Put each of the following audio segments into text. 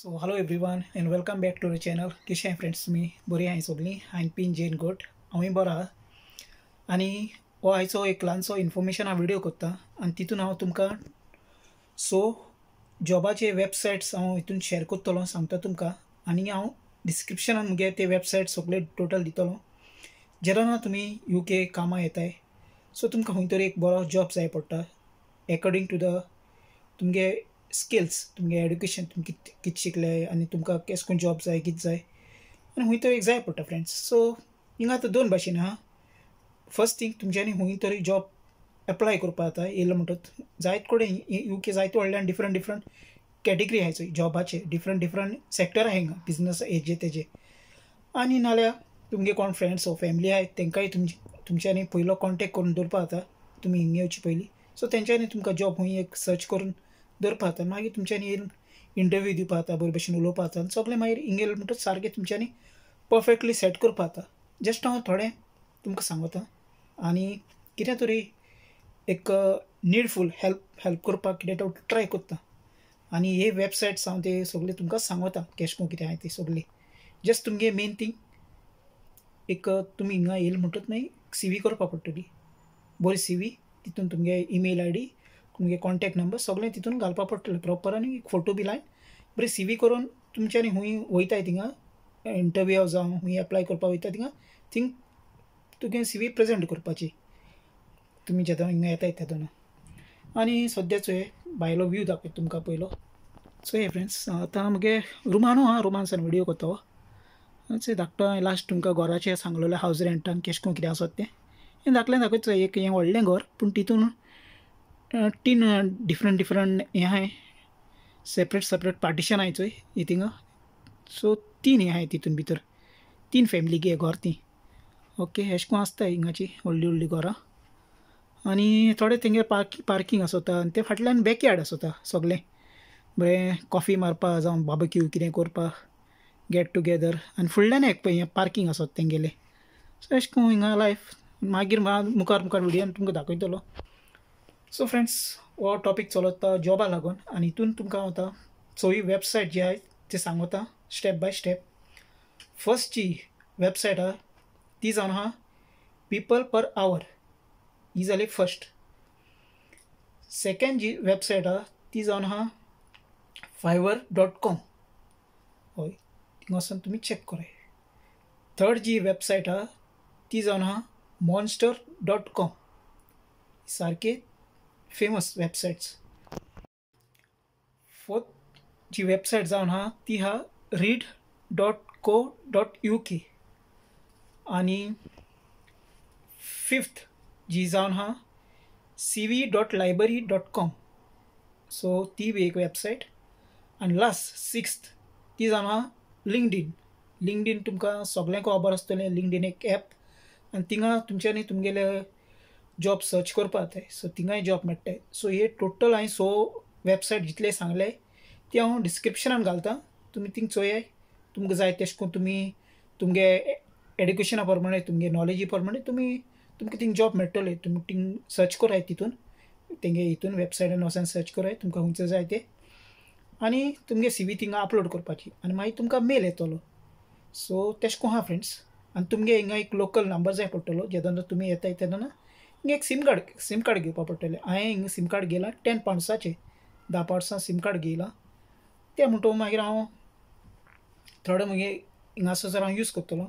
So hello everyone and welcome back to the channel. कशें friends तुमी बरी आहाय सगळीं? हांवें पिन जेन गोट, हांवूय बरो आहा. आनी हो आयचो एक ल्हानसो इन्फॉर्मेशन हांव व्हिडियो करता आनी तितून हांव तुमकां सो जॉबाचे वेबसायट्स हांव हितून शेयर करतलो, सांगता तुमकां. आनी हांव डिस्क्रिप्शनान मुगे ते वेबसायट सगळे टोटल दितलो. जेन्ना तुमी UK कामां येताय सो तुमकां खंय तरी एक बरो जॉब जाय पडटा एकॉर्डिंग टू the तुमगे स्किल्स, तुमगे एड्युकेशन, तुमी कितें शिकले आनी तुमकां केस कोण जॉब जाय, कितें जाय आनी खंय तरी एक जाय पडटा फ्रेंड्स. सो हिंगा आतां दोन भाशेन आहा. फर्स्ट थिंग तुमच्यांनी खंय तरी जॉब एप्लाय करपा जाता येयलो म्हणटत जायत कडेन UK जायते व्हडल्यान डिफरंट डिफरंट कॅटेगरी आहाय जॉबाचे, डिफरंट डिफरंट सेक्टर आहाय हिंगा, बिजनस हेजे तेजे. आनी नाल्यार तुमगे कोण फ्रेंड्स ओ फॅमिली आहाय तेंकांय तुमच्यांनी पयलो कॉन्टेक्ट करून दवरपा जाता तुमी हिंगा येवचे पयलीं. सो तेंच्यांनी तुमकां जॉब खंय एक सर्च करून दवरपा जाता. मागीर तुमच्यांनी येवन इंटरव्यू दिवपा जाता, बरे भशेन उलोवपा जाता आनी सगळें मागीर हिंगा येयलें म्हणटच सारकें तुमच्यांनी परफेक्टली सेट करपा जाता. जस्ट हांव थोडें तुमकां सांगता आनी कितें तरी एक निडफूल हेल्प करपाक कितें तो ट्राय करता. आनी हे वेबसायट्स हांव ते सगळे तुमकां सांगता केश कोन कितें आहाय ती सगळी. जस्ट तुमगे मेन थींग एक तुमी हिंगा येयले म्हणटच मागीर CV करपा पडटली, बरी CV, तितून तुमगे ईमेल ID, तुमगे कॉन्टेक्ट नंबर सगळें तितून घालपा पडटलें प्रॉपर. आनी एक फोटो बी लायन बरी CV करून तुमच्यांनी खंय वयताय थिंगा इंटरव्यू जावं खंय एप्लाय करपा वयता थिंगा थिंग तुगे CV present करपाची तुमी जेन्ना हिंगा येताय तेन्ना. आनी सद्याचो हे भायलो व्यू दाखयता तुमकां पयलो. सो हे फ्रेंड्स आतां मुगे रुमानू आहा, रुमान सान व्हिडियो करता हो. धाकटो हांवें लास्ट तुमकां घराचें सांगलेलें हावज रेंटान केश कोन कितें आसत तें हें धाकलें दाखयता. एक हें व्हडलें घर पूण तितून तीन डिफरंट डिफरंट हें आहाय, सेपरेट सेपरेट पार्टिशन आहाय चोय ही थिंगा. सो तीन हें आहाय तितून भितर, तीन फॅमिली गे घर ती. ओके, एशें कोन आसता हिंगाची व्हडलीं व्हडलीं घरां. आनी थोडे तेंगे पार्कींग आसता आनी ते फाटल्यान बॅकयार्ड आसता सगळें बरें कॉफी मारपा जावं बार्बेक्यू कितें करपा, गेट टुगेदर. आनी फुडल्यान एक हें पार्कींग आसता तेंगेलें. सो एशें कोन हिंगा लायफ मागीर मुखार मुखार व्हिडियोन तुमकां दाखयतलो. सो फ्रेंड्स हो टॉपीक चलता जॉबा लागून आनी हितून तुमकां हांव आतां चोय वेबसायट जी आहाय ती सांगता स्टेप बाय स्टेप. फर्स्ट जी वेबसायट आहा ती जावन आहा पीपल पर our, ही जाली फर्स्ट. सेकेंड जी वेबसायट आहा ती जावन आहा fiverr.com, हय थिंगा वचून तुमी चॅक कराय. थर्ड जी वेबसायट आहा ती जावन आहा monster.com, सारके फेमस वेबसायट्स. फोर्थ जी वेबसायट जावन आहा ती आहा read.co.uk. आनी फिफ्थ जी जावन आहा cv.library.com, सो ती बी एक वेबसायट. आनी लास्ट सिक्स्थ ती जावन आहा लिंक्डइन. लिंक्डइन तुमकां सगळ्यांक खबर आसतलें, लिंक्डइन एक एप आनी थिंगा तुमच्यांनी तुमगेले जॉब सर्च करपा जाताय. सो थिंगाय जॉब मेळटाय. सो हे टोटल हांवें सो वेबसायट जितले सांगले ती हांव डिस्क्रिप्शनान घालता, तुमी थिंग चोयाय. तुमकां जाय तेश कोन तुमी तुमगे एड्युकेशना प्रमाणे तुमगे नॉलेजी प्रमाणे तुमी तुमकां थिंग जॉब मेळटले. तुमी थिंग सर्च कराय तितून तेंगे हितून वेबसायटान वचून सर्च कराय तुमकां खंयचो जाय ते आनी तुमगे CV थिंगा अपलोड करपाची आनी मागीर तुमकां मेल येतलो. सो तेश कोन आहा फ्रेंड्स. आनी तुमगे हिंगा एक लोकल नंबर जाय पडटलो जेन्ना तुमी येताय तेन्ना हिंगा एक सिम कार्ड घेवपा पडटलें. हांवें हिंगा सिम कार्ड घेयलां 10 पावंड्साचें, 10 पावंड्सां सिम कार्ड घेयलां तें म्हणटकच मागीर हांव थोडो मुगे हिंगासर हांव यूज करतलो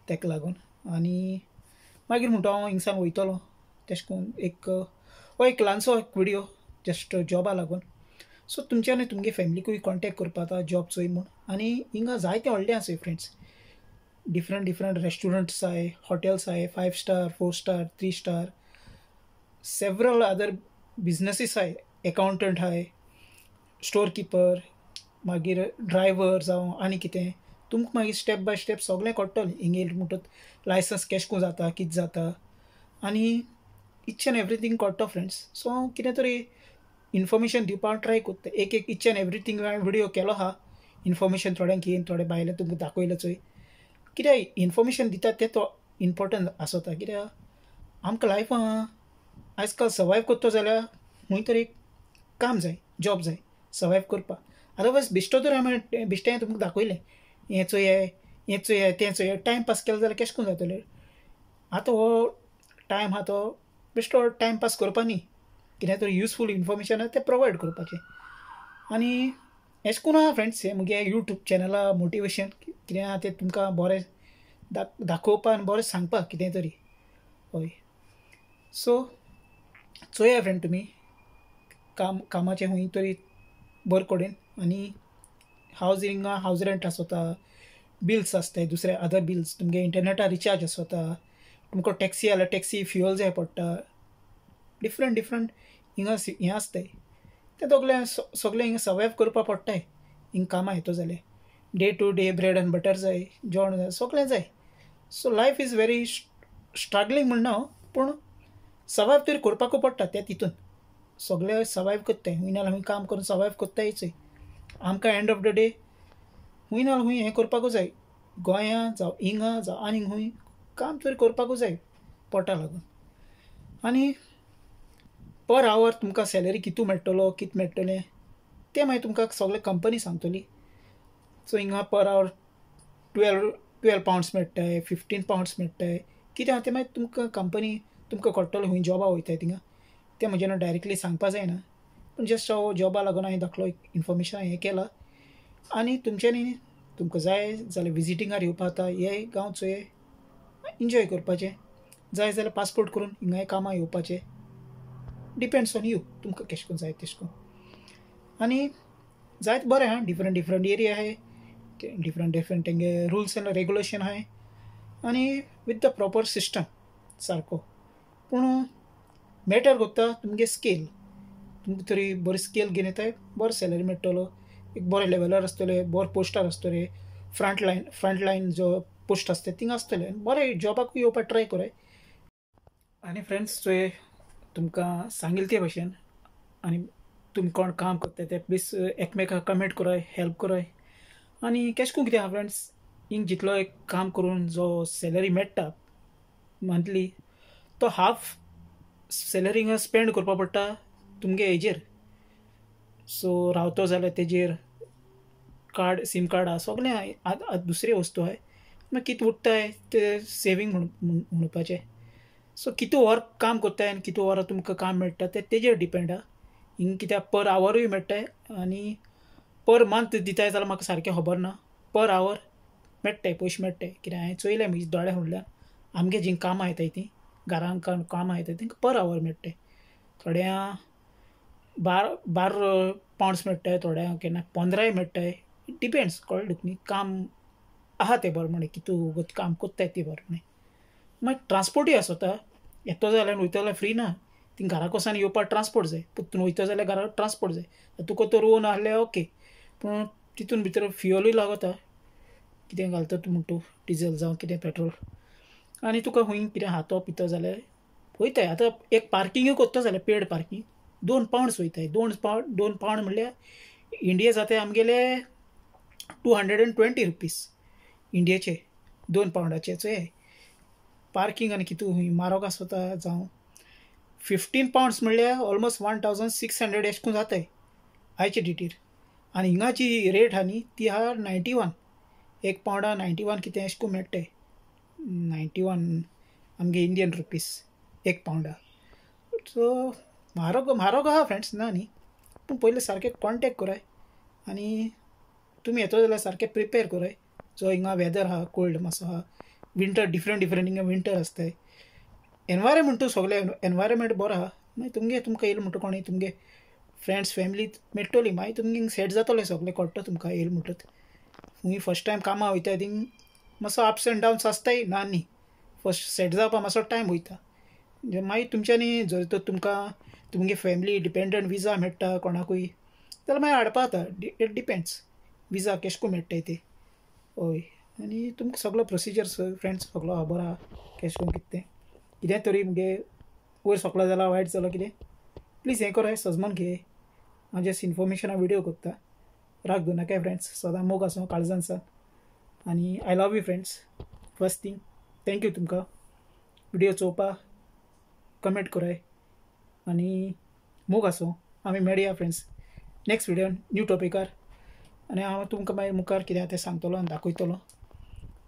तेका लागून. आनी मागीर म्हणटा हांव हिंगसान वयतलो तेश कोन एक हो एक ल्हानसो एक व्हिडियो जस्ट जॉबा लागून. सो तुमच्यानी तुमगे फॅमिलीकूय कॉन्टेक्ट करपा जाता जॉब चोय म्हूण. आनी हिंगा जायते व्हडलें आसा फ्रेंड्स, डिफरंट डिफरंट रेस्टोरंट्स आहाय, हॉटेल्स आहाय, 5 star, 4 star, 3 star, several other businesses आहाय, एकाउंटंट आहाय, स्टोर किपर, मागीर ड्रायव्हर जावं आनी कितें. तुमकां मागीर स्टेप बाय स्टेप सगळें कळटलें हिंगा येयलें म्हणटच लायसन्स केश कोन जाता, कितें जाता आनी इच एंड एवरीथींग कळटा फ्रेंड्स. सो हांव कितें तरी इन्फॉर्मेशन दिवपाक ट्राय करता. एक एक इच एंड एवरीथींग हांवें व्हिडियो केलो आहा, इन्फॉर्मेशन थोड्यांक घेवन थोडे भायलें तुमकां दाखयलें चोय. कित्याक इन्फॉर्मेशन दिता तें तो इम्पोर्टंट आसता. कित्याक आमकां लायफान आयज काल सर्वायव करता जाल्यार खंय तरी काम जाय, जॉब जाय सर्वायव करपाक. अदरवायज बेश्टो तर आमी बेश्टें तुमकां दाखयलें हें चोयाय हें चोयाय तें चोयाय टायम पास केलो जाल्यार केशें करून जातलें. आतां हो टायम आहा तो बेश्टो टायम पास करपा न्ही, कितें तरी युजफूल इन्फॉर्मेशन आहा तें प्रोवायड करपाचें. आनी एशें करून आहा फ्रेंड्स हें मुगे यूट्यूब चॅनला मोटिवेशन कितें आहा तें तुमकां बरें दाखोवपा आनी बरें सांगपाक कितें तरी. हय सो चोया फ्रेंड तुमी काम कामाचें खूंय तरी बरें कडेन. आनी हावजींग हावज रेंट आसता, बिल्स आसताय दुसरे अदर बिल्स, तुमगे इंटरनेटा रिचार्ज आसता, तुमकां टॅक्सी जाल्यार टॅक्सी फ्युअल जाय पडटा, डिफरंट डिफरंट हिंगा हें आसताय तें सगळें सगळें हिंगा सर्वायव करपा पडटाय. हिंगा कामां येतो जाल्यार day to day bread and butter जाय, जेवण जाय, सगळें जाय. So life is very struggling म्हणना हांव, पूण सर्वायव तरी करपाकू पडटा. ते तितून सगळे सर्वायव करताय, खूंय ना खूंय काम करून सर्वायव करतायच. आमकां एंड ऑफ the day खूंय ना खूंय हें करपाकू जाय, गोंया जावं हिंगा जावं आनीक खूंय काम तरी करपाकू जाय पोटा लागून. आनी पर आवर तुमकां सॅलरी कितू मेळटलो कितें मेळटलें तें मागीर तुमकां सगळे कंपनी सांगतली. सो हिंगा पर आवर 12 पावंड्स मेळटाय, 15 पावंड्स मेळटाय, कितें आहा तें मागीर तुमकां कंपनी तुमकां कळटलें खूंय जॉबा वयताय थिंगा. तें म्हज्यान डायरेक्टली सांगपा जायना, पूण जस्ट हांव जॉबा लागून हांवें धाकलो इन्फॉर्मेशन हें केलां. आनी तुमच्यांनी तुमकां जाय जाल्यार विजिटिंगार येवपा जाता, हे गांव चोय एन्जॉय करपाचें, जाय जाल्यार पासपोर्ट करून हिंगाय कामां येवपाचें, डिपेंड्स ऑन you तुमकां केशें करून जाय तेशें करून. आनी जायत बरें आहा, डिफरंट डिफरंट एरिया आहाय, डिफरंट डिफरंट तेंगे रुल्स एंड रेगुलेशन आहाय आनी विथ the proper system सारको. पूण मॅटर करता तुमगे स्केल, तुमकां तरी बरी स्केल घेवन येताय बरो सॅलरी मेळटलो, एक बरे लेवलार आसतले, बरो पोस्टार आसतले, फ्रंट लायन जो पोस्ट आसता थिंगा आसतले, बरें जॉबाकूय येवपाक ट्राय कराय. आनी फ्रेंड्स चोय तुमकां सांगिल्ले ते भशेन आनी तुमी कोण काम करता ते प्लीज एकमेकाक कमेंट कराय, हेल्प कराय. आनी केशें करून कितें आहा फ्रेंड्स, हिंग जितलो एक काम करून जो सॅलरी मेळटा मंथली तो हाफ सॅलरी हिंगा स्पेंड करपा पडटा तुमगे हेजेर. सो रावतो जाल्यार तेजेर कार्ड सीम कार्ड आहा सगळें आहा, दुसरे वस्तू आहाय, मागीर कितें उरताय तें सेवींग म्हणपाचें. सो कितू वर काम करताय आनी कितू वरां तुमकां काम मेळटा तें तेजेर डिपेंड आहा. हिंग कित्याक पर आवरूय मेळटाय आनी पर मंथ दिताय जाल्यार म्हाका सारकें खबर ना, पर आवर मेळटाय पयशे मेळटाय. कित्याक हांवें चोयलें म्हज्या दोळ्या फुडल्यान आमगे जीं कामां येताय तीं घरांक कामां येताय तांकां पर आवर मेळटाय, थोड्यां 12 पावंड्स मेळटाय, थोड्यांक केन्ना 15 मेळटाय, डिपेंड्स. कळ्ळें तुका न्ही, काम आहा तें बरें म्हणे कितू काम करताय तें बरें म्हणे. मागीर ट्रांसपोर्टूय आसता, येतो जाल्यार वयतो जाल्यार फ्री ना, ती घरा वचून येवपाक ट्रांसपोर्ट जाय, परतून वयतो जाल्यार घरा ट्रांसपोर्ट जाय. तुका तर ओन आहल्यार ओके, पूण तितून भितर फ्युअलूय लागता, कितें घालता तूं म्हणटा डिजल जावं कितें पेट्रोल. आनी तुका खूंय कितें हातो पितो जाल्यार वयताय. आतां एक पार्किंगूय करता जाल्यार पेड पार्किंग 2 पावंड्स वयताय, 2 पावंड म्हणल्यार इंडिया जाताय आमगेले 220 रुपीज इंडियेचे 2 पावंडाचे. चोय पार्किंग आनी कितू खूंय म्हारग आसता जावं 15 पावंड्स म्हणल्यार ऑलमोस्ट 1600 एशें करून जाताय आयचे डेटीर. आनी हिंगा जी रेट आहा न्ही ती आहा 91, एक पावंडा 91 कितें एशें करून मेळटाय, 91 आमगे इंडियन रुपीज एक पावंडा. सो म्हारग म्हारग आहा फ्रेंड्स, ना न्ही, पूण पयलीं सारकें कॉन्टेक्ट कराय आनी तुमी येतो जाल्यार सारकें प्रिपेर कराय. जो हिंगा वेदर आहा कोल्ड मातसो आहा, विंटर डिफरंट डिफरंट हिंगा विंटर आसताय, एनवायरमेंटूय सगळें एनवायरमेंट बरो आहा. मागीर तुमगे तुमकां येयलें म्हणटा कोणूय तुमगे फ्रेंड्स फॅमिली मेळटली, मागीर तुमगे सेट जातलें सगळें कळटा तुमकां येयलें म्हणटत. खूंय फर्स्ट टायम कामां वयताय थिंग मातसो अप्स एंड डावन्स आसताय ना न्ही, फर्स्ट सेट जावपाक मातसो टायम वयता. मागीर तुमच्यांनी जर तर तुमकां तुमगे फॅमिली डिपेंडंट विजा मेळटा कोणाकूय जाल्यार मागीर हाडपा जाता, it depends विजा केशें करून मेळटाय ते. हय आनी तुमकां सगळो प्रोसिजर फ्रेंड्स सगळो खबर आहा केशें करून कितें तें, कितें तरी मुगे वयर सोंपलो जाल्यार वायट जालो कितें प्लीज हें कराय, सजमान घे. हांव जस्ट इन्फॉर्मेशन व्हिडियो करता, राग दवरनाकाय फ्रेंड्स, सदां मोग आसूं काळजान सावन. आनी I love you friends. First thing thank you तुमकां व्हिडियो चोवपा, कमेंट कराय आनी मोग आसूं. आमी मेळया फ्रेंड्स नेक्स्ट व्हिडियोन न्यू टॉपिकार. आनी हांव तुमकां मागीर मुखार कितें आहा तें सांगतलो आनी दाखयतलो.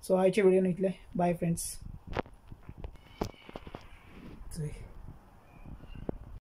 सो आयचे व्हिडियोन इतलें. बाय फ्रेंड्स.